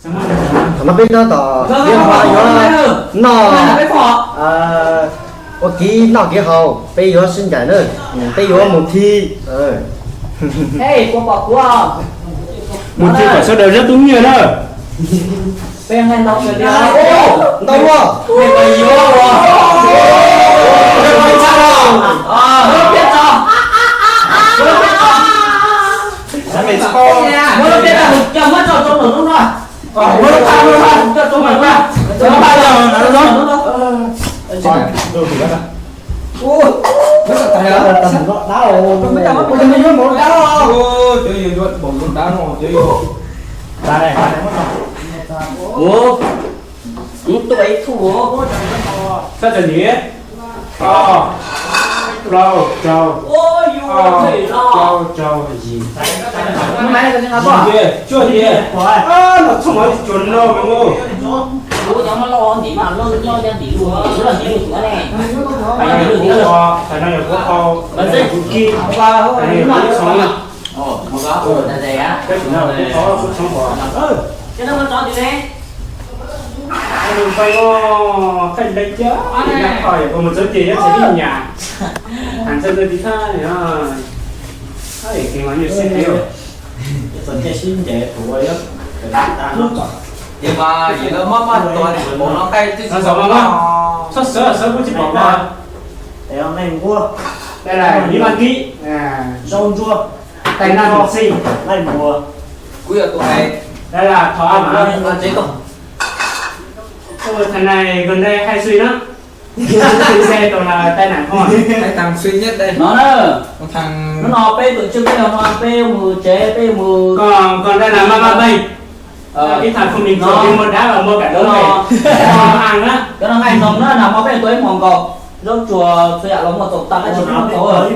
Thaum no peb nyob tom Viaj Hmo yuav noj, ua kev noj kev haus, peb yuav sib ncaim na, peb yuav mus thi. Mus thi kom sawv daws zab tub nyiaj na. Ntau luaj. Ub, tuaj ib tug. Sab cov niam. Plaub, rau, plaub, rau, yim, cuaj diav. No txhob mov tsuas no mas. Tais no yog kuv qau, tais no yog kuv kib, tais no yog kuv txhoov. Peb no kuv qau kuv txhoov os. Nws pais no, qhaij ntev thiab, nyob qhov yog kuv mus txog ces yuav txais ib nyam. Has txog tus tiv thab, kev mas nyuaj siab thiab. Ces mas yim lawv maj maj tua tsis pom no, qaij twb tsis pom no. Txhob sawv, sawv kuj tsis pom no. Dai las, ib maj kib, zaub ntsuab, tais naj ntxi, laij npuas. Kuv yog tus hais. Dai las, thov mas. Thằng này gần đây hay suy lắm. Xe toàn là tai nạn không à? Cái thằng suy nhất đây. Nó đó. Thằng, hnub no peb tổ chức peb hmo, peb mus tsev, peb mus. Còn, còn đây là mama bay. Cái thằng không bình thường đi mua đá và mua cả đống này. Ngon ăn á. Cov no nqaij ntoo na, nag hmo peb tuaj ib hmos nkaus, zaub tsuas txhua yam los muaj txaus tag, tab sis muaj txaus.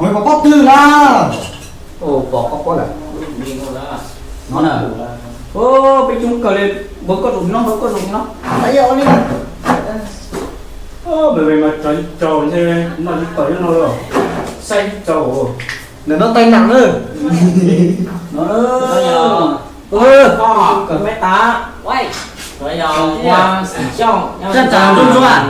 Mày có post tư la. Ồ, có, có, có lắm. Nó nè. Ô, peb coob kawg li, npawg koj zaum no, npawg koj zaum no. Mày, mày mà trò trò thế, nó chỉ tỏi cho nó rồi. Xay trầu. Nws no tais nam na. Kawm maiv tav. Tsa tsa nruab nruab.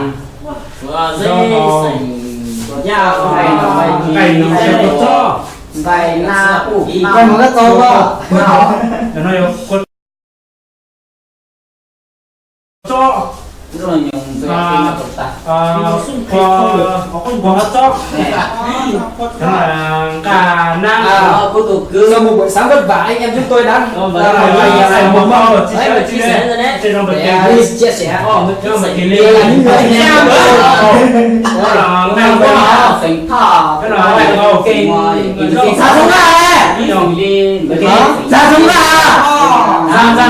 Nqaij no nqaij tsob. Nqaij na, nqaij mus kab tau. Tsob. Nqaij na. Sau một buổi sáng vất vả anh em chúng tôi đã chia sẻ chia sẻ chia sẻ chia sẻ chia sẻ chia sẻ chia sẻ chia sẻ chia sẻ chia sẻ chia sẻ chia sẻ chia sẻ. Xav zoo nqa, xav zoo nqa,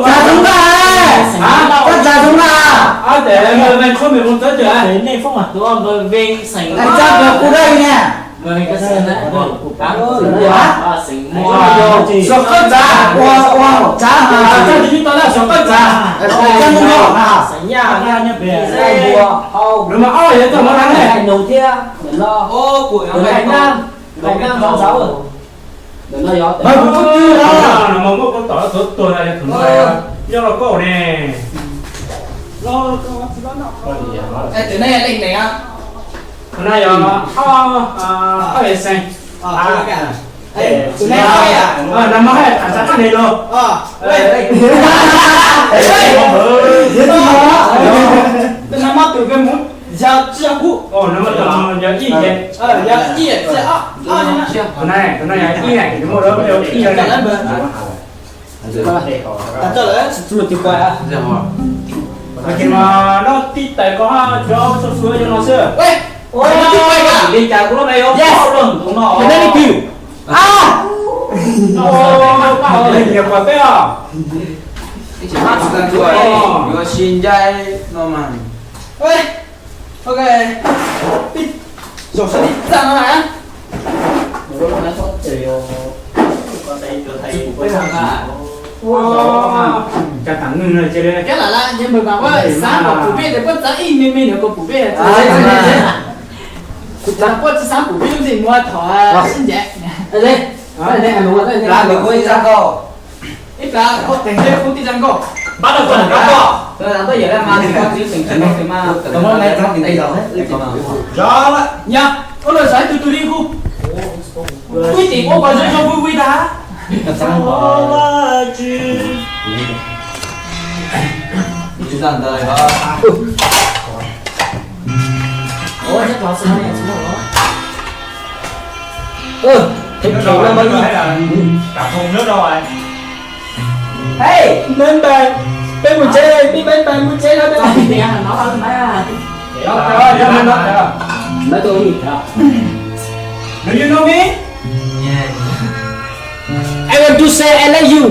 xav zoo nqa, xav zoo nqa, koj xav zoo nqa. Txav kawg kuv daj ne. Suav koj txav, ua ua txav, suav koj txav. Nws mas ob yog txog mov na ne. Mas kuv twb twg na, mas muab kuv tom tuag tuag na, yog tus ntxhais nyob los koj ne. Tus no yog ob, ob xees. Tus no yog, no mas hais tham txog qhaj ne los. Tus no mas tus kawg mus yog tsiaj kub. Yog ib yam, yog ib yam tsiaj. Tus no, tus no yog ib yam, muaj ib yam. Ces mas no tib tais ko cov txhua txhua yog no xwb. Li cas kuv lub me yuav pom luaj tus no. Nyiam kuam peb os. Yuav si ncaib no mas. Ok. Zaum sawv txaj no na. Cas tam nwj no cia li. Kab lam la nce npawg mas ua xav kom pum peb ces puab txav ib me me nrog kom pum peb. Kuv txav puab tsis xav pum peb lub ntsej muag thov sib ncaim. Nws ua ib zaj nkaus. Ib plag hauv teev tej kub tij zaj nkauj. Npab rau txog koj. Tau yawm dab mas tsis tau tsis xeem tsis tau mas tau muab lawv txog tij zaj. Yog, ua lawv xav tus tus li kuj. Kuj tim ua pas zoo zoo vui vui tag. Hey, meb npais, peb mus tsev, peb npais mus tsev no. Do you know me? I want to say I love you.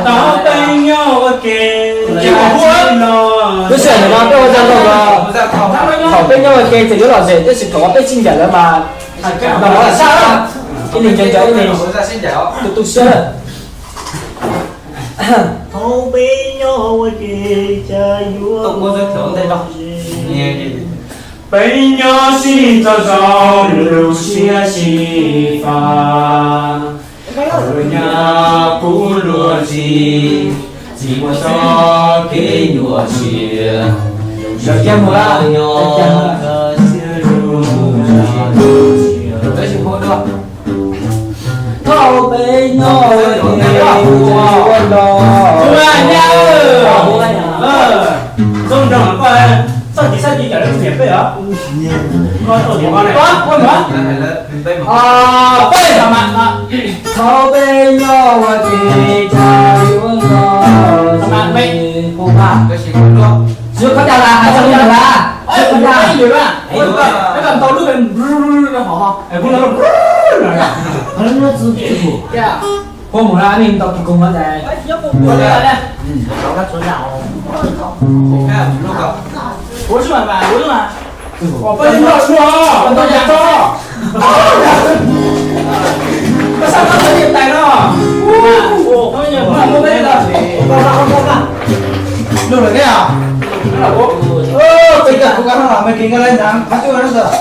Tau peb nyob ua ke. Lub sij hawm no peb ua zaj nkauj no, thaum peb nyob ua ke txawm yuav lom zem tab sis thaum peb sib ncaim lawm mas nrog lawv sab, ib leeg ncaim ncaim ib leeg, tu tu siab. Thaum peb nyob ua ke cas yuav, peb nyob sib txog zoo lub siab xyiv fab. Thaum lub nyab kub luag ntxhi, tsis muaj txoj kev nyuaj siab. Thaum peb nyob ua ke ua los, txoj kev xav tsis cawm lawv niam peb os. Peb, thaum peb nyob ua ke cas yuav los, yuav khaub ncaws las, hais txog khaub ncaws las, yuav khaub ncaws. Puab mus na, nej tau tus koog no ntag. Lug lawm ne. Peb cov kuv kab no los me kis nkaj lawv ntxhab qhov cub no ntag.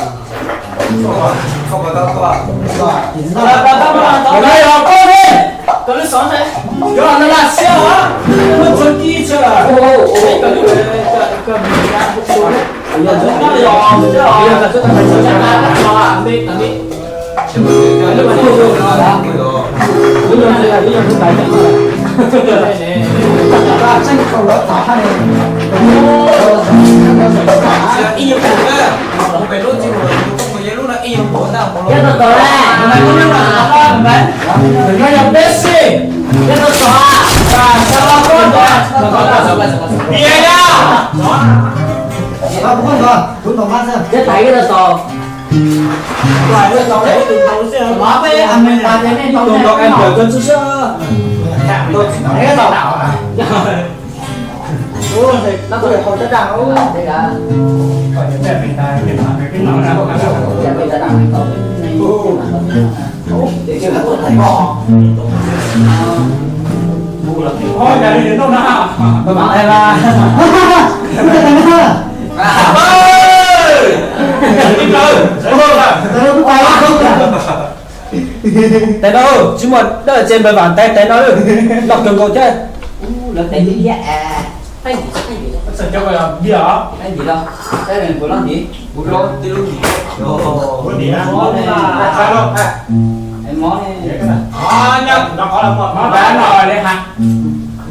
Tais no tsis muaj dab tsi npawg vam tais, tais no loj kawg nkaus thiab.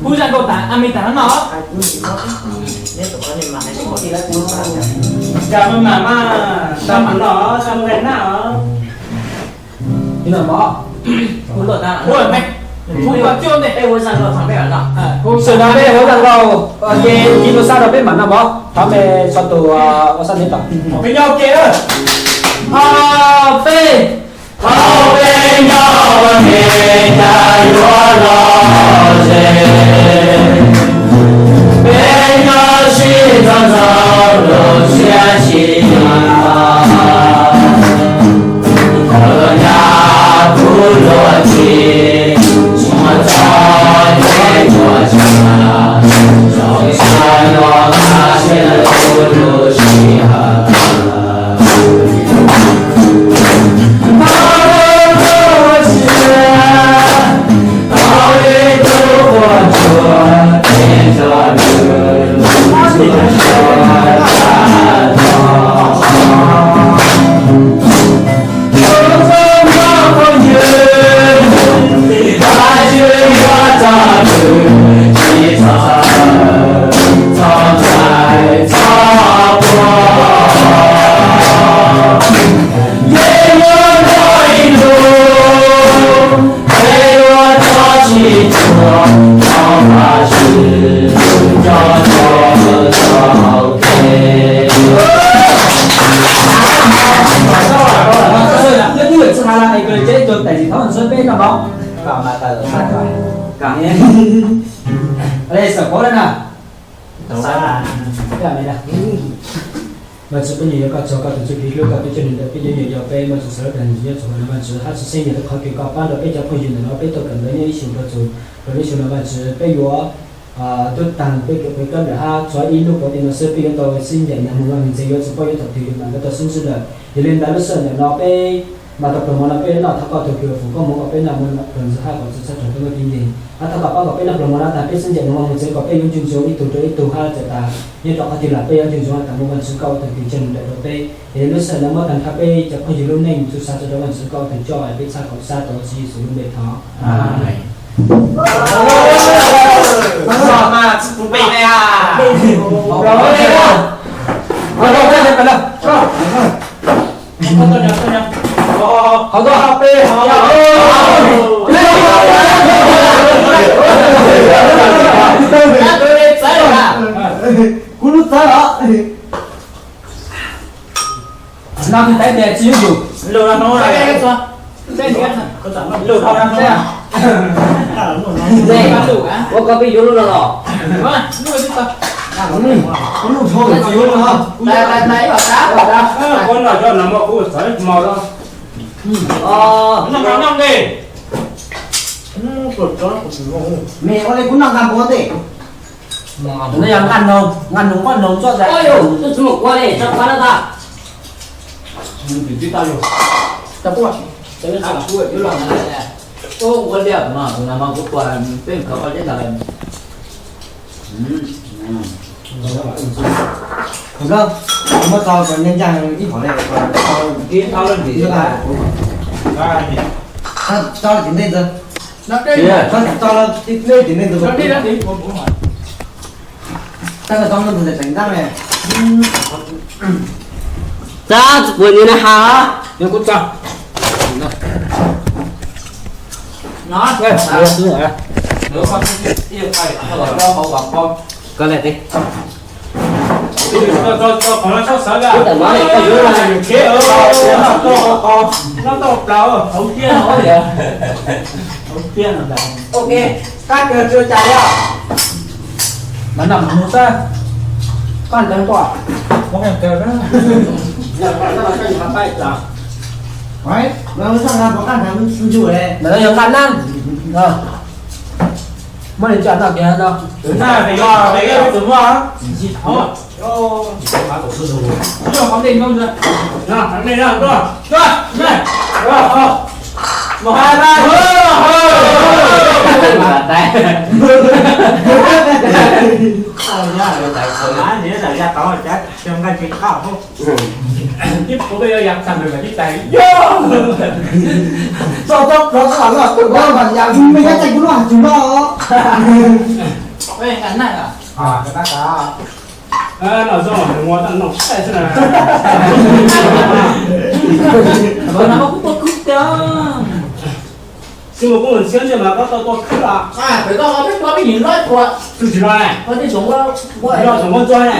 Kuv zaj nkauj tas a me tas no. Cas maj mam mas, tas mam no, tas mam na os. Sawv daws peb hauv zaj nkauj, ces kis lus xab rau peb mam noj mov. Thov me txhua tus ua sab neb tom. Peb nyob ua ke. Ob peb. Thaum peb nyob ua ke cas yuav los ze. Peb nyob sib txog ntxov lub siab tsis yog. Koj nyab kuv luag tsis muaj txoj kev tuaj tsam, zoo siab yuav qab siab lug lub sij hawm. Vajtswv poj niam, yog koj txog koj tus ntsuj plig hlub koj peb cov neeg ntawm peb cov nyuam yaus, peb muaj txoj kev hlub dag ntxiv nyob txog no, Vajtswv hab txhua txheej yog koj qhov kev koj pab nrog peb cov phooj ywg ntawm no peb tuaj kawm ntawv nyob ib xyoos rau txug rau lub xyoo no, Vajtswv peb yuav tub taag peb kawm peb kab lawm hab txhua ib lub pov thawj no xwb peb yuav tau sib ncaim nyav moog ua ntxeev yuav txug poj yuav thaum twg yuav mam nrov tau sib ntsib lawm. Yog li ntawd lub sij hawm ntawm no peb mas tau pluas mov no peb noj thov koj tug kws foom koob moov kom peb noj mov no pluas ntxwv hab kom txhua tsav txhua yam muaj kev nkeeg, hab thov koj pab kom peb noj pluas mov no tas peb sib ncaim moog ua mus txeev kom peb yuav ntsoog ntsoov ib tug rua ib tug hab txawm tas nyob rau qhov twg los peb yuav ntsoog ntsoov tas mus Vajtswv koj ua tug kws coj num dawm rau peb. Yog li lub sij hawm no muab tag nrho peb cov phooj ywg lub neej txhua tsav tso rau Vajtswv koj ua tug coj, peb txhaj kom sab tau Tswv Yexus lub npe thov. Amees. Kuv lub txawb os. No tus tais tias tsis yooj yim. Ua koj peb yuav lub no los. Kuv noj cov no mas kuv txawv mos los. Me ua li kuv noj nqaj npua ntej. No yog nqaj noog, nqaj noog koj noog txoj. Ua li, tso qhov no tas. Ua liaj mas tus no mas kuv tuaj peb khawv koj ceb tas lawm. Muab tau ncaj ncaj ib hom li. Tso tim ntej ntawd. Tso tim ntej ntawd. Txab tsis puas nws na has. Koj le ti. Ok, kab kawg tsuas cas li os. Mas noj mus mus xwb. Koj ntawd tuaj. Mas no yog nqaj nab. Muab li coj noj kiag no. Txog txog plaws kuv mam noj, kuv mam yam me nyab tais kuv lub hais tsis loj. Xib mus kuj ntxhiab ntsia mas koj tau tua khwb los? Pem koj peb tua peb yim loj tua. Tus tsis loj ne? Yog tsoom muab ntxuag ne.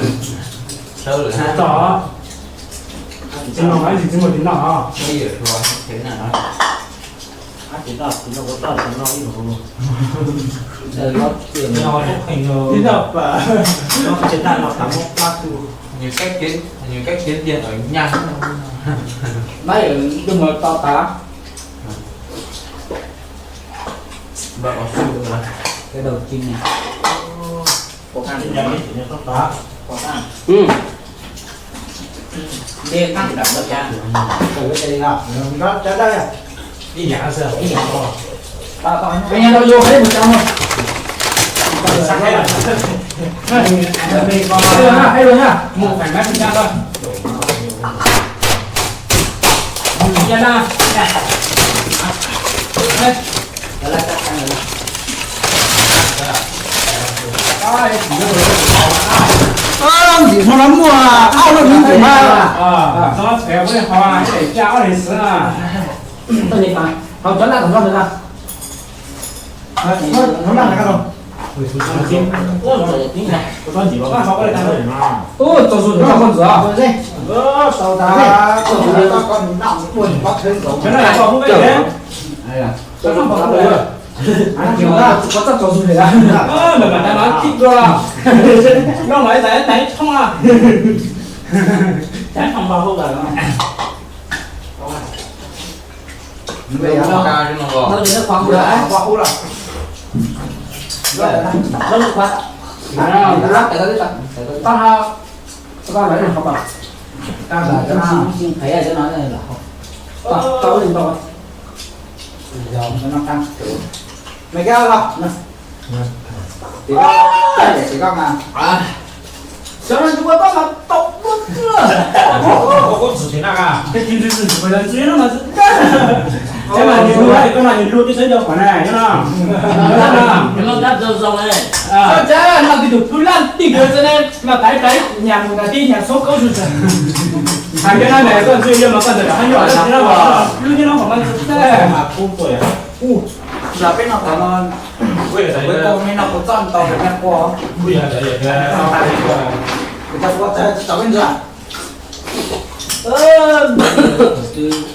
Sawv lawm. Tsis tau. Tsis no, tsis tsis muaj tsis no. Tsis no, tsis no, kuv tau tsis no ib nus. Tsis tau pa. Tsis tau los tam muab pab tu. Nhiều cách kiếm, nhiều cách kiếm tiền ở Nha. Nãy giờ tôi ngồi to tả. Bà có sự là cái đầu chim này. Có khăn. Chim này, chim này có tả. Có khăn. Ừ. Đi khăn đặt đó cha. Rồi cái này là nó trái đây à. Đi nhà sao, đi nhà con. Tao tao. Anh em tao vô hết một trăm thôi. Tao sẵn hết rồi. Đây, đây, đây. Đây luôn nha, đây luôn nha. Một phẩy mấy phần trăm thôi. Ntxim hnub no muaj ob lub nws ntxim mas. Hauv cov laj tom no nws na. Hnub laj na. Ua txog zus tau koj ntxuav. Cov no yog koj hub peb. Koj txoj zus li. Lawv mam tas no tib dua. Loj los tais tais tshoob. Tais tshoob npau hub lawm. Mày kéo không? Thì có, thì có mà. Sawv no tsis ua tau mas tau muab xwb. Koj koj txwm thiab na ka. Koj tsis txwm txwm txwm txwm no mas txwm. Ces mas nws hlub, koj no nws hlub tib sawv rau qhov na, nyob no. Nyob no kab txog zoo ne. Koj txawm no tib tug pw laj tib kawg txawm ne, mas tais tais nyam mus nram tib nyam xob kaub tsuj txawm. Hais cov no ntawm koj ntxwg yog mas koj ntawm hab yuam tab sis no hlub nyob no qhov mas txawm. Mas pub tuaj yom. Peb no qhov no, peb no kuv txoj ntau peb quaj. Kuv cov kuv txawm txawm peb ntxwg.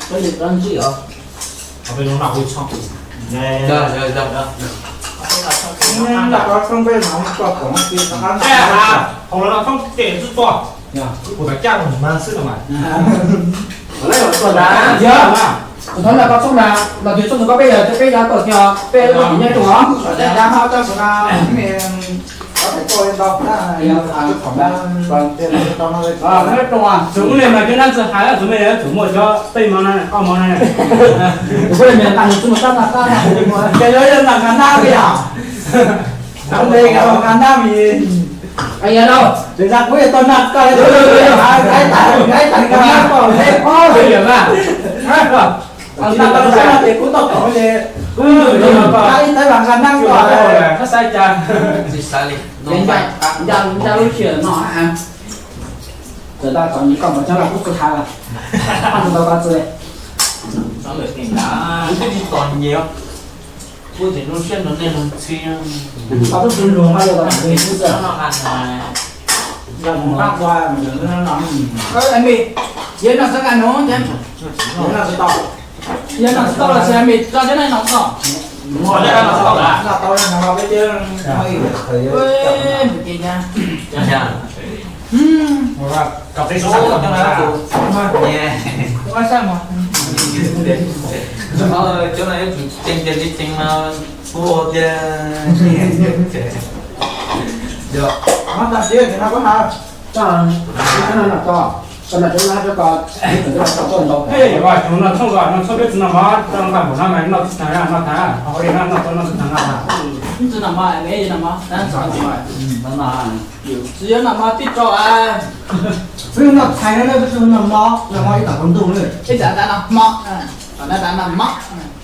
Peb li rab ntsib os. Hauv no thoob ces txwj tua. Kuv tau caj mus mas xwb no mas. Yog, kuv thoob no koj txoob na, los twg txoob nws koj peb yog peb yog tuaj tiag peb lub nyob rau os. Txhob li mas cov nab txwv hais txwv me txwv muaj cov peb mov na, ob mov na. Kuv peb me nqa nws txwv mus tab tab tab, ces yog nqa nab li yom. Nqa nab li. Yog no, nqa kuv tau nab koj li, nqa tas nqa tas nqa nab koj li. Nqa tas ces kuv tau tom ces kuv nqa ib tab nqa nab koj. Xav cas tsis xav li. Nca lub sij hawm no tawm tau tom koj mus txog los kuv tsis hais lawm. Tau tau txwv li. Kuv twb tsis tos nyias. Kuv tseem zoo siab nrog nej ntxhi. Koj twb tsis luag mas los kuv tsis txawj. Yog no tsis tau, yog no tsis tau los sis me tso cov no no tau. Tau no peb cov no yuav tsum ceev ceev li ceev mas kuv tias. Yog, no tas siab ces no koj hais. Koj no no tso, koj no tso no tso koj, tso koj ntau. Ej, no txhob no txhob peb txwv no mov, txhob nqa npaum no mas noj txwv tag noj tag, ho li no noj txhob noj txwv tag noj tag. Txwv no mov, me no mov, tab txhob txwv no mov tib tso. Txwv no txhais no, txwv no mov, no mov ib tag hauv ntuj na. Ib tag no mov,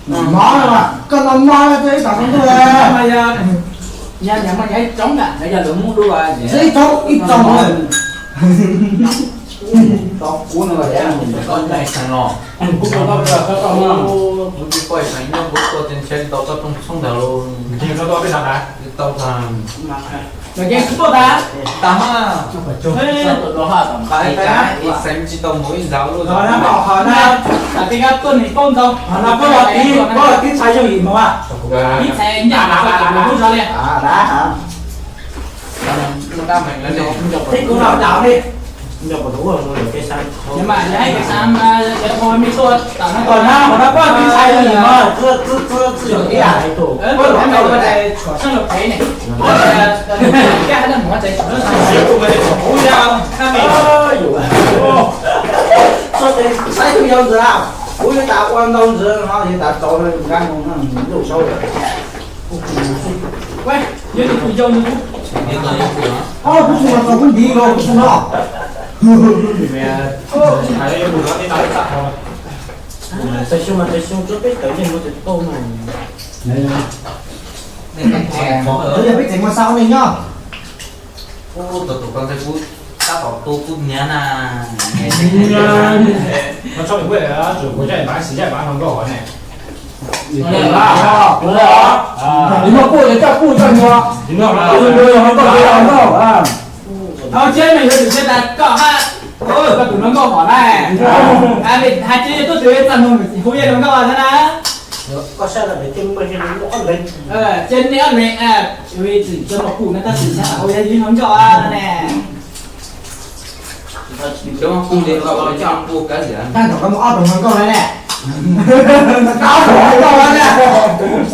no mov, mov no, koj no mov no ib tag hauv ntuj. Yog, yog mas yog ib tsoom na, yog lawv muab dua, ib tsoom, ib tsoom. Tau kuv no los, kuv tau tau tau tau tau tau tau tau tau. Mas kev tsis paub tas. Tas mas. Ib xeem tsis tau mus ib ntaus lawm. Ho na, ho na, tas kev tuaj nim paub ntau. Ho na, paub los tiv, paub los tiv txhais yooj yim mus a. Ib txhais ncaj mus txog li. Ib kuv los daus li. Mas yog hais kev xav mas yog qhov me tuaj tam no, ho na paub tiv txhais yooj yim mus. Tshuav sab lug pem ne. Saib kuv yau ntxiv, kuv yuav tas ua ntau ntxiv no, yog tas tau nqa mus lub saub. Kuv tsis mas tau kuv ntiv los kuv tsis no. Txawm xyoo mas txawm xyoo tsuas peb tawm yeej muaj tsis tau no. Yog peb tseem muaj xav ua neej nyob. Tus tus ko ntawd kuv tab tom tu kuv niam na. Tsis kuv zaj mas xis zaj mas hluas nkauj hov ne. Nws muaj kuj yog coj kuj coj nyuag. Hauv tsev no yuav tsum siab tas koj hab, koj tus hluas nkauj hov na. Hais tsev yog tuaj txog txaj muag hu yog hluas nkauj na. Koj saib los cia nej ob leeg, cia nej ob leeg, tsis txog kuj na tab sis hu yog hluas nkauj ne. Tag nrho koj muaj ob tug hluas nkauj na ne. Ob tug hluas nkauj na ne. Ob tug.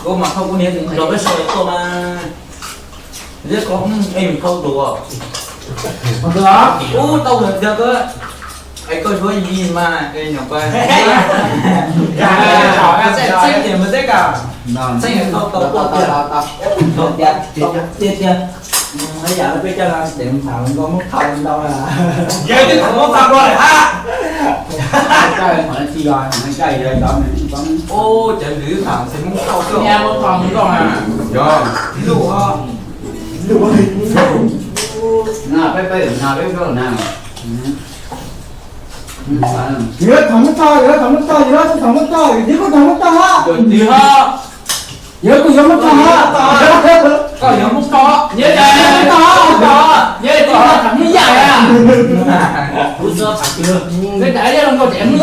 Koj mas thauj kuv niam los peb sawv daws tuaj mas. Liab ko ej thauj tus ub tau ntawd ko. Es koj suav yig mas nyuam qhuav txeeb tias mas txeeb kam, txeeb thauj tau tuaj tiag. Tiag tiag. Yam peb coj ces tham nkauj muab thauj ntau. Yog twb tham muab thauj ko lawm hab. Ub, cov lwm tham ces muab thauj xwb. Yog, luj. Na peb peb na peb na. Yuav tham muab thauj, yuav tham muab thauj, yuav tham muab thauj, yog kuj tham muab thauj hab. Yog kuj yuav muab thauj hab. Koj yuav muab thauj, yog muab thauj, yog tsis tham muab yaj. Kuv txo tham, peb tham yaj los nkauj ces muab.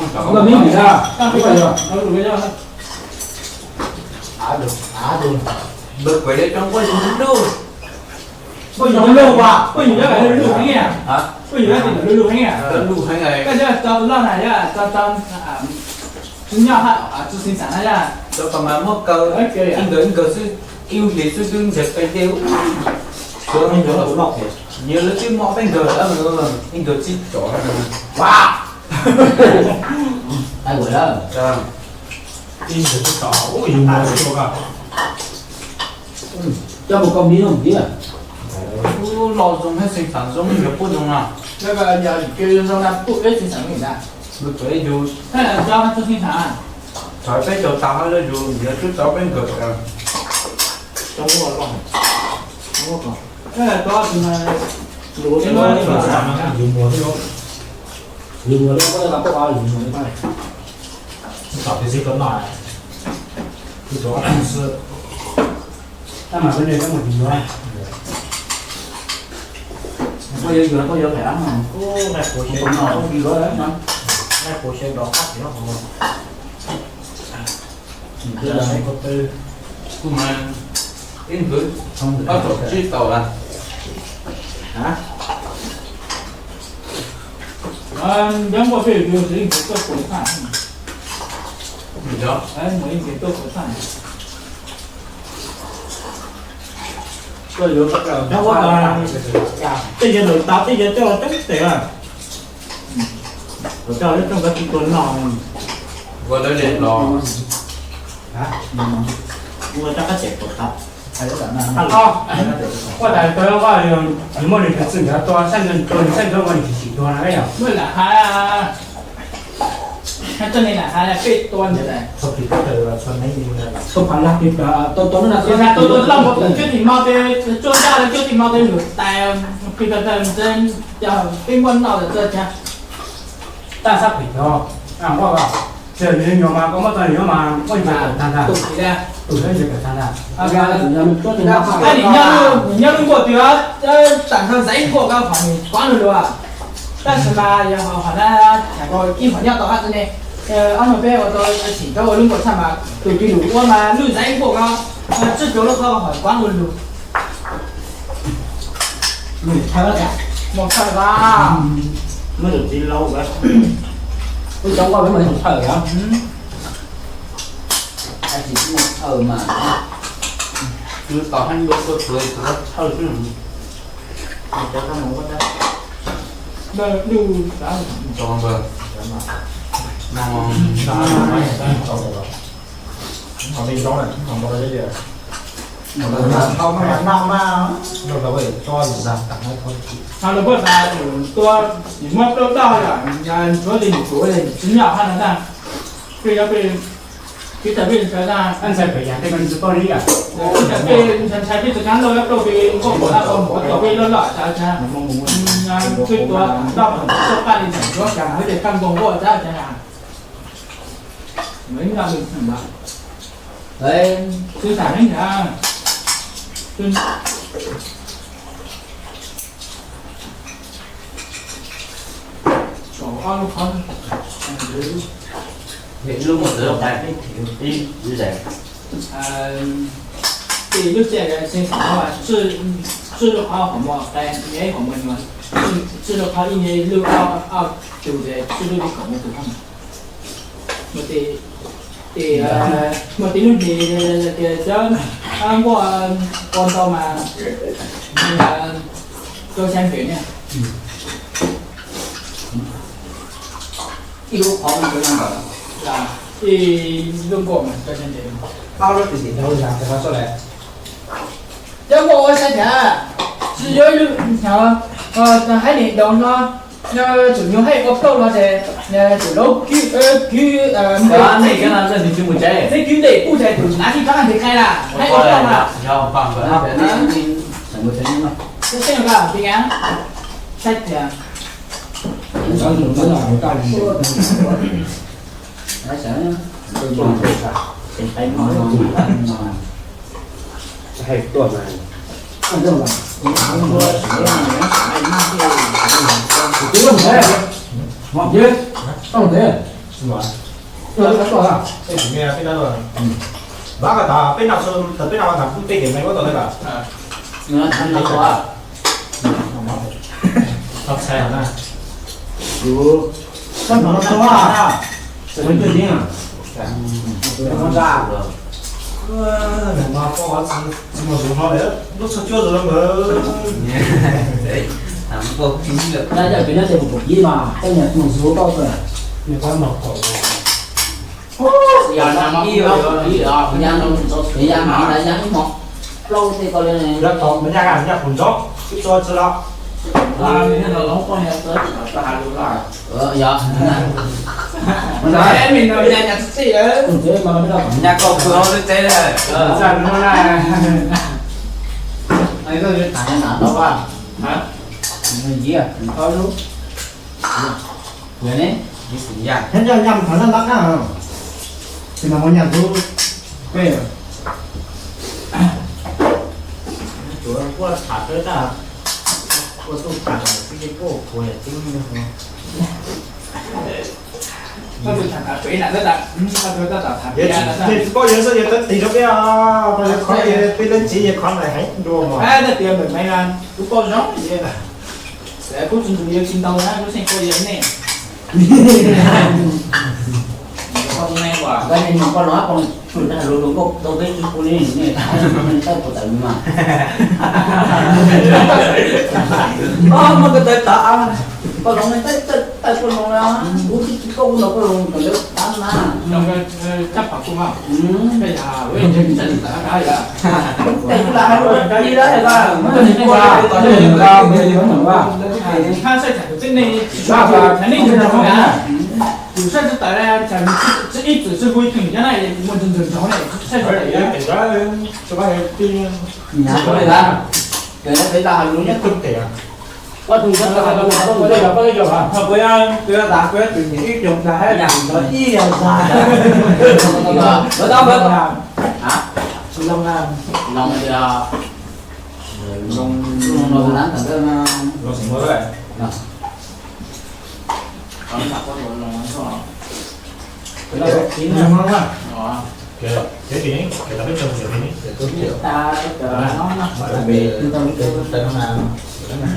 Los me ntsis na, koj yog, av dua, av dua, npawg Kuam yuav cov nquab yug lug, nquab yug lug as, nquab yug nyob lug heev, nquab yug nyob tim lug lug heev, lug heev, koj yog tso tus loj na, yog tso tso Nyob hab tug xeev xaam na yog. Cov pas mas muab kaw ib nkawd ib nkawd xwb, ib lub hlis xwb twb ntseg peb dej. Nws lawv twb mob peb nkawd, ib nkawd tsib cov. Ua, ib nkawd tsib cov, yus muag tsis tau. Coj mus koj miv no thiab. Los zoo hab xeev xaam zoo, yog puab zoo no. Yog zoo na, puab peb xeev xaam na. Nws txawv yus, cov tug xeev xaam, txawv peb caug tas hab yus, yus twb txawv peb nkawd. Yus muag thiab, yus muag thiab, koj tau koj yus muag thiab. Tau peb xib tau noj, tsis tau ob tug xwb. Tab mas peb nej coj mus yus muag. Koj yuav yus los koj yuav phem lab no. Nqaij puav xyaw, nqaij puav xyaw dos qab tim lub hauv. Kuv mas ib nkawd ob txog tsib tau lawm. Nyob nkuaj peb yus ib nkawd tuaj puas tag. Nyob nkuaj tuaj puas tag. Nyob nkuaj, tej yawg lawm tas tej yawg coj coob tes. Lawv coj coob koj tsis tuaj noj. Ua lawv li los. Ua cov qab tsem puas tag. Koj tas koj yog muaj nws tus txwj nkawd tua saib, tua nws saib nkawd ua nws tsis tsim tuag na yog. Muaj lam hav, txoj ne lam hav peb tua ntawd. Txhua phav lag peb tua tua tua loj mus txog cuab tim mo, cuab tim mo tej lus tais, peb muaj noj txog cas. Taj sab pem tod, nquaj, tsis yog nws nyuam mas koj muab tau nws mas muaj nyias kawm tag ntag. Tus nyias kawm tag ntag. Nim nyob lub nkuaj twg, tam no Xaiv Nkuaj koj qhov nws kuav lug lug, tab sis mas yog qhov na, ib qhov nyob tau hab txwv ne, ob hnub peb ua tau tsim rau ua lub nkuaj tshaj mas tus twg lug ua mas lub Xaiv Nkuaj koj tswj cuag lub qhov qhov kuav lug lug. Mus thawj, mus thawj, muab tus txiv laug, ub, cov nkuaj peb mus thawj os. Tsis mus thawj mas, nws tos hab ntuav tuaj txug tus thawj xwb. Ho lawv puab xav tua, muab plaub dawj yom, ntsuav li ntsuav li tsis nyam hab no ntag. Peb yuav peb, peb tawm peb ntshai ntag, ntshai pem yam tej ko tsis paub li yom. Peb tawm peb ntshai ntshai peb tsis kav loj plaub peb nkuaj npaum no, npaum no peb loj loj tsav tsav, peb tua loj toj qab li ntawm ntsuav cas peb tej kab npoo nkuaj tsav tsav. Xwb tam ne ntag. Ib lub muag txawv qai, ib lub txawv qai, tswj lub qhov hauv muag qai, ib hauv muag nyuam, tswj lub qhov ib nyuag lub, ob tug ces tswj lub li kaum muag tug hauv. Mus tim, mus tim lub hlis tias cov nkuaj ua ntau mas rau xya ntsws ne. Ib lub qhov, ib lub nkuaj mas rau xya ntsws. Cov nkuaj ua sai tas, tsis yuav ib lub, haib nim doos no, tsum nyuag haib ua plaub los ces tsum laub kwv, kwv, nej cov no nws tsis mus tsev, twb kwv dej kuj ces tsum nav tsis txhob nti qai las, haib ua plaub mas. Saib tias, Nws mas poj tsis mus zuv no lawm, lub txhua cuab zuv lawm. Yog pem no ces mus pum ib mas tej niag mus zuv koj. Yog no ib, yog no ib mos plaub tej ko li. Yog tau me nyuam, me nyuam kuv ntxoov ib txhua txhua los. Yog, nyuam koj pw hauv lub tsev lawm. Thiab nyam qhov noj nab na, tsis mas mus nyam tub peb. Tsuav kuaj tham tawb tag, kuaj tuj tham tawm tib kuaj kuv yam tib. Poj yog xwb yog tab tis rau peb, peb leej txiv yog qhov ntawd heev dua mas. Tab tis ntawm me na, kuv poj zoo, kuv tsis ntug yawg tsis ntau na, lub xeej poj yog nej. Poj zoo, poj zoo, peb tsis pub li nej, tawm puas tawm li mas. Muaj ko taw tav, poj zoo, tawm puas zoo, kuv tsis tsis koj kuv los poj zoo kom lawv tab na. Tab kuv lam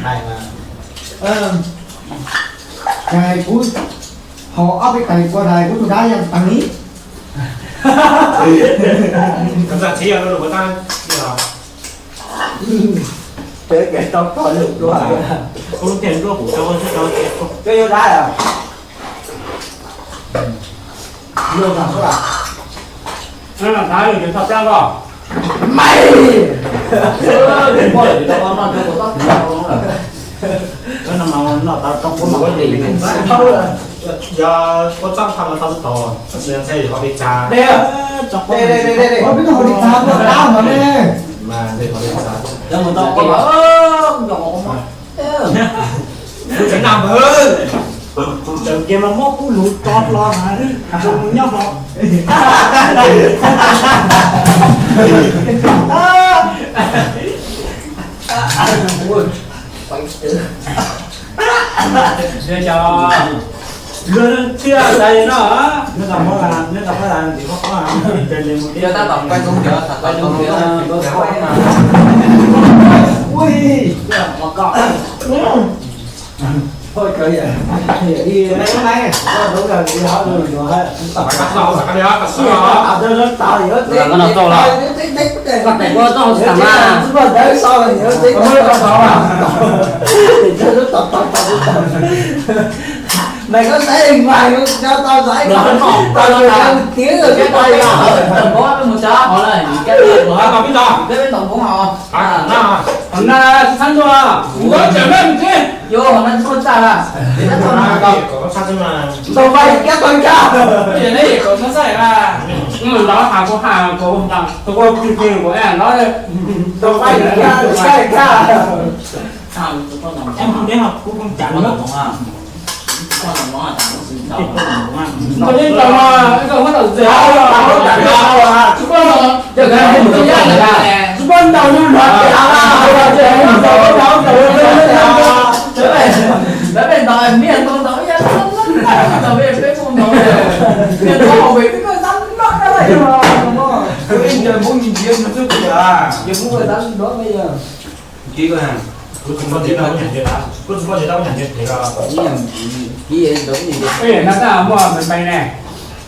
hais li Kuv hais kuv haus ob peb tais kua tais kuv tus dab yeej teev li. Txiv yog lub tab, tau tog lub dua, yuav dab. Tab yog txog plab koj. Yog kua txob tha mas tau tsis tau, tab sis ntshai yog qhov peb tsa. Peb tug qhov peb tsa, peb tug qhov peb tsa. Yog mus tau qhov tseem nam ntawd, tseem kiag mas muab kuv lus tso hlo na, zoo nyob hlo. Thiab tais no, tab tom pais zoo, tab tom pais zoo. Ui,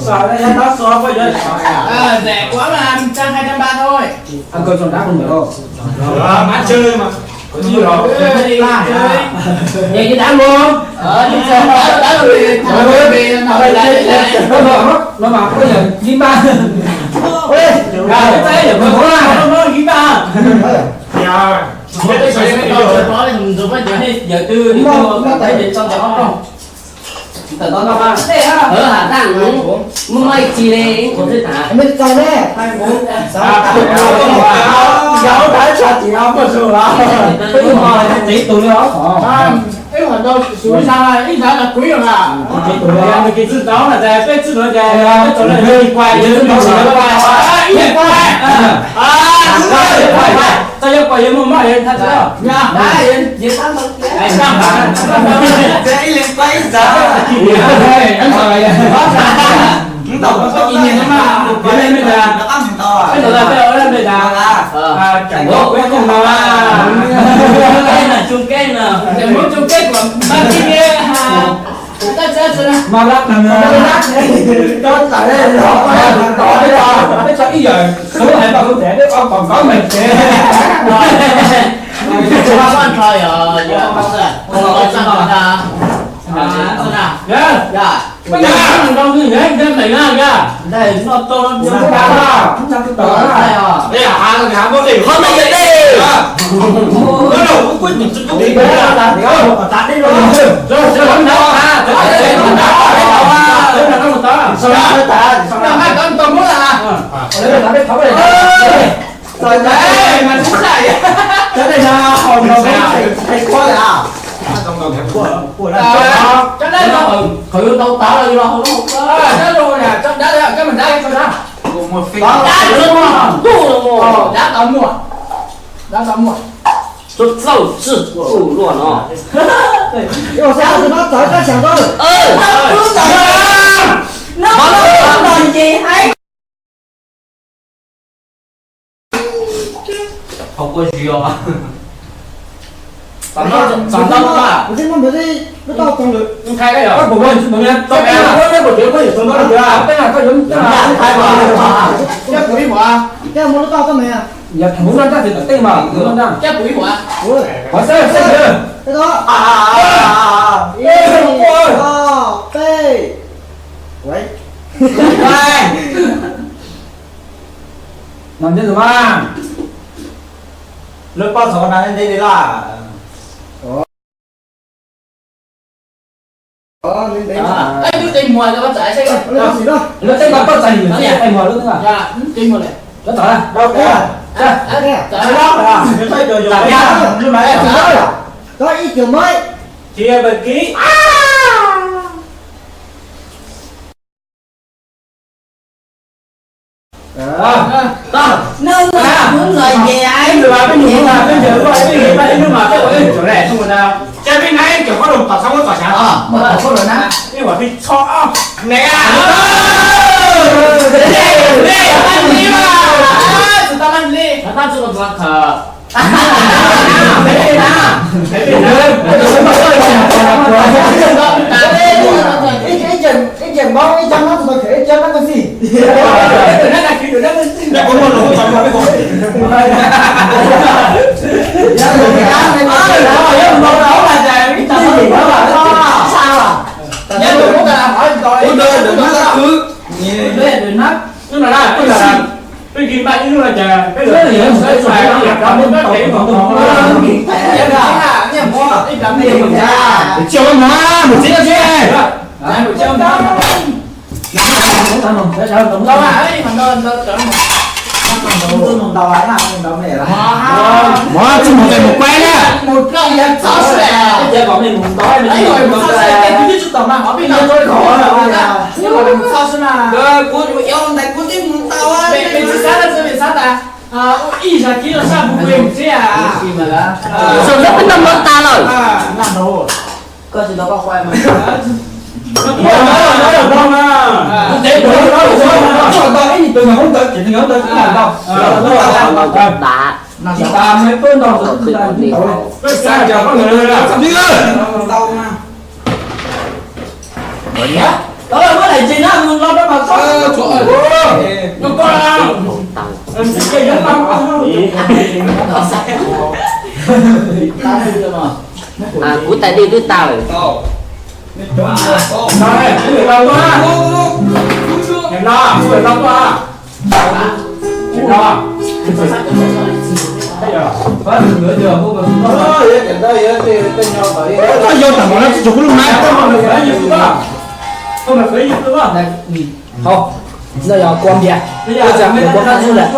Sao nó dán táo xô quá vậy? Ờ, rẻ quá mà, trăm hai trăm ba thôi. Ăn cơm trong đá không được đâu. Ờ, má chơi mà. Có gì đâu. Ê, đi chơi. Vậy chứ đá luôn. Ờ, đi chơi, đá, đá rồi thì thằng kia về, nó lại, lại, lại. Nó mà có giờ chín ba. Ê, cái tay giờ mà có là nó chín ba. Dạ. Giờ tư thì tôi, tôi, tôi, tôi, tôi, Tawm tau no mas. Ov, has tag, muaj maj ib tsi le, kuv twb tas. Mej txaus ne. Yog tas tsa tim no muaj zug los. Peb ib hmo tsev tus li os. Ib hmo tau ib zav, ib zav kuv yog na. Tsev tus li, nws kis txwj tau na, peb txwj no ces peb tau li kuai, yog txwj tau kuai. Txawm yog kuai yog muaj maj yog thaj txwj. Ib leeg pab ib zav. Ntau ntau ntau ntau ntau. Mas lab, peb tso ib yam xwb hais tau lub tsev, peb ua kom koob meem tsev. Peb nyob nrog nws nyob ntev na yog. Ntawm no tau no, ntawm no tau na. Ntawm no tau na. Txawm ntawd mas kuv xav, cov neeg no haus nrog peb thaiv kuab lawm. Cov neeg no qhov yuav tau tav los yus los haus lub hauv koj. Dab los, dab los, koj mas dab, koj dab. Dab tau muaj, dab tau muaj. 说造字部落呢。 Ua xav tus no txawv koj xyaum tau. Ntawm no ces hais. Kuv twb muab npawg tej lub tauj txoov lawm. Koj puas muaj ntsis mus nyob tau, koj yuav ntawm no, koj yuav ntawm no. Koj muaj lub tauj txoj me, yog kuv noj nraj ces tom tej mas kuv noj nraj. Qhov saib saib, ib, ob, peb. Nov ntej tus mas, lawv poj txhom ko na ntev li laj. Lawv tej ko poj txhom yus txij qe muag lub twg. Lawv txhom na. Tsis yog pawg kiv. Cas peb nai cov qhob loos tom xab muab txhom xyav, ib vas pib txhob ne. Ib tseem Hmoob ib tseem Hmoob tsis tau khaws ib tsev nab koj xij. Mov tsis mus tes mus quaib na. Ib zaug kib los sab pug pug mus thiab. Saum no peb noj mov tas lawm. Kuv tais dej twb tag lawm. Hauv no yog kua npias, kua qab zub lawm.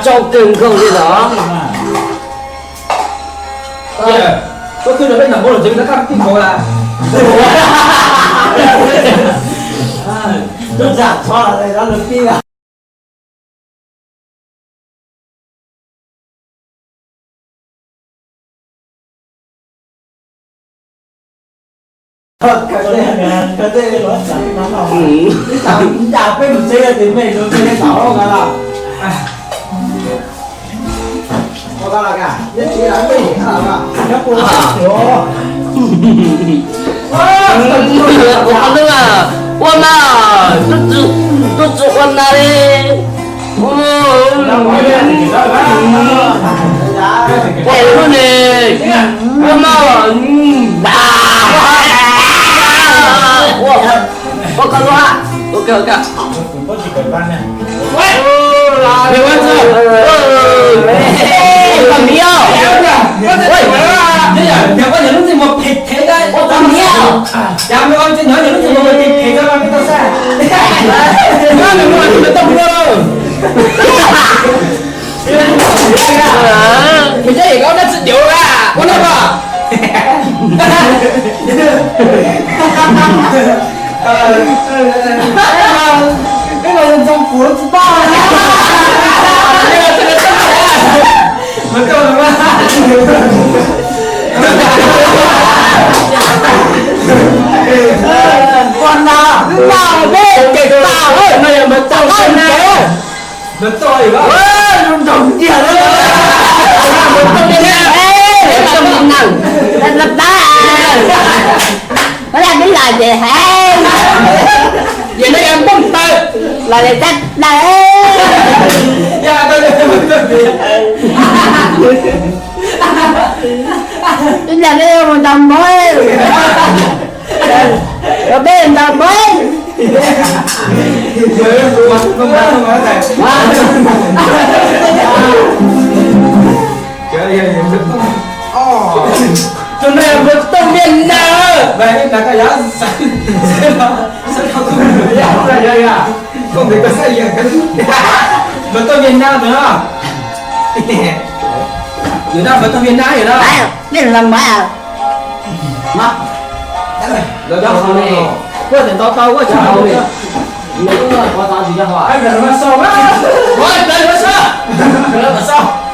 Tsau kawg nkaus li los. Ua mas, tub tsi ua na li. Ua lub ne, ua mas, ua koj lub hab. Ib yam li mus ntaus npawg, peb ntaus npawg. Tus no yog npawg Tooj Viaj Naj. Npawg Tooj Viaj Naj ntawd no. Yog no npawg Tooj Viaj Naj yog no. Peb koj no kom tias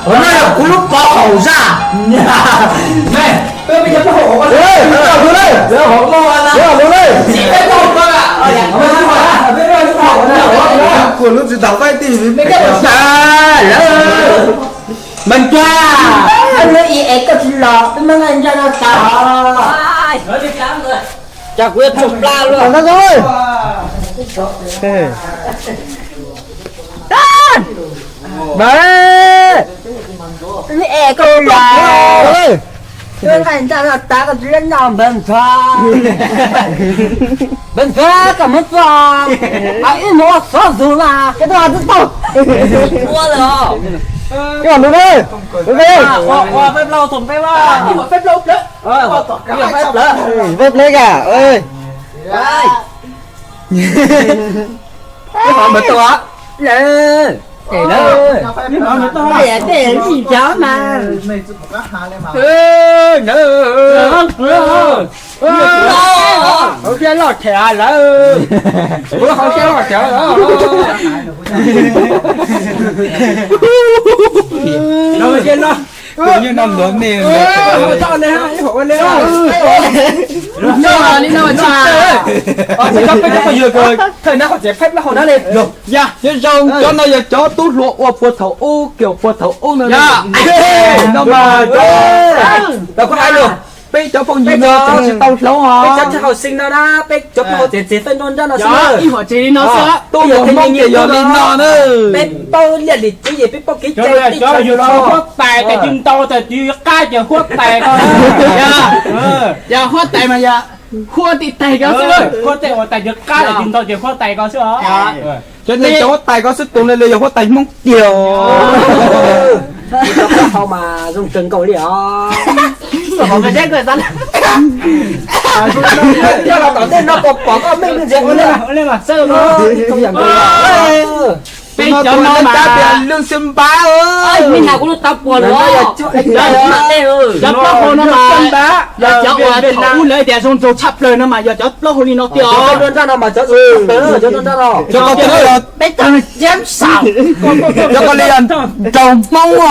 Ua no yog kuv lub pov haum zaj. Kuv lub tsis tau faib tij. Lawv, Npawg Ntsuag, lub i es koj tsis los peb muab nqaij ntsaj no tav. Cas kuv yuav tsoo plab luaj. Lub i es koj tsis los, peb muab nqaij ntsaj no tav, koj tsis los noj Npawg Ntsuag. Npawg Ntsuag, koj muab txog, ib mus ua xov zug mas koj twb tsis tau. Ua lawm. Ua lawm. Ua faib plaub thoom peb mas. Faib plaub ka. Ib hov Npawg Tau, lawm, tej li cov mas. Hauv siab loj them lawm. Kuv hauv siab loj them lawm. Nyob no ntuav nej. Nyob li no tsis, peb cov phooj ywg, thawj nab qhov tsev phab hauv na li. Yog, nyob zoo, cov no yog cov tub hluas ua puag thaum ub, kiag puag thaum ub no. No mas, peb cov phooj ywg no tseem tsis tau hloov os. Peb cov txiv hauv xeev no na, peb cov phooj ywg tseem txiv tawj nrog nrab no xwb. Ib hom tsev li no xwb. Tub hluas Hmoob ces yog li no na. Peb paub liaj lim teb, peb paub kev cai, peb cov huab tais ces yus ntaus tas twv qab ces huab tais ko. Yog huab tais mas yog huab tais ko xwb. Huab tais uas tais twv qab ces yus ntaus ces huab tais ko xwb os. Cov nej cov huab tais ko xwb, tus ne li yog huab tais Hmoob tiag. Cov plaub hau mas zoo kawg nkaus li os. Coj los tom ntej no pom pom koj meej ntxiv ua li mas. Peb cov no mas lub xib npab, me na kuv lub taub puas los. Cov plaub hau no mas yog cov uas thaum ub lawv tias zoo nraug tshaj plaws no mas yog cov plaub hau li no tiag. Peb tag ciab saum. Cov ko li yog nraug Hmoob os.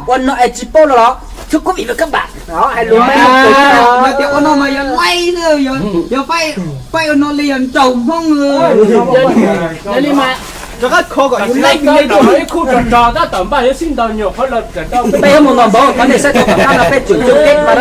Ua no es tsis paub no los thub kub vim lawv kab npam. Hais lus no tias ua no mas yog laib, yog faib ua no li yog nraug Hmoob. Rov qab kho kom yus laib ib khub rog rog tab tom npaj yuav sib ntaus nyuam qhuav los. Peb yuav mus ntaus npaum qhov nej saib tau tom qab no peb tseem coob keb mas.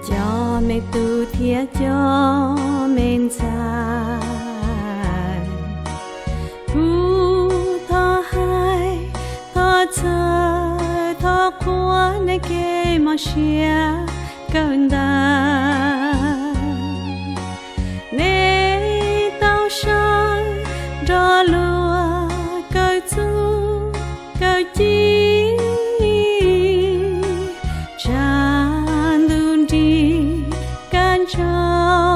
Cov me tub thiab cov me ntxhais, kuv thov hais, thov txhawb, thov qhuas nej kev mob siab kawg nkaus. Nej tau sawv nrog luag kawg txuj kawg ci, tshav ntuj nrig kaj ntsaum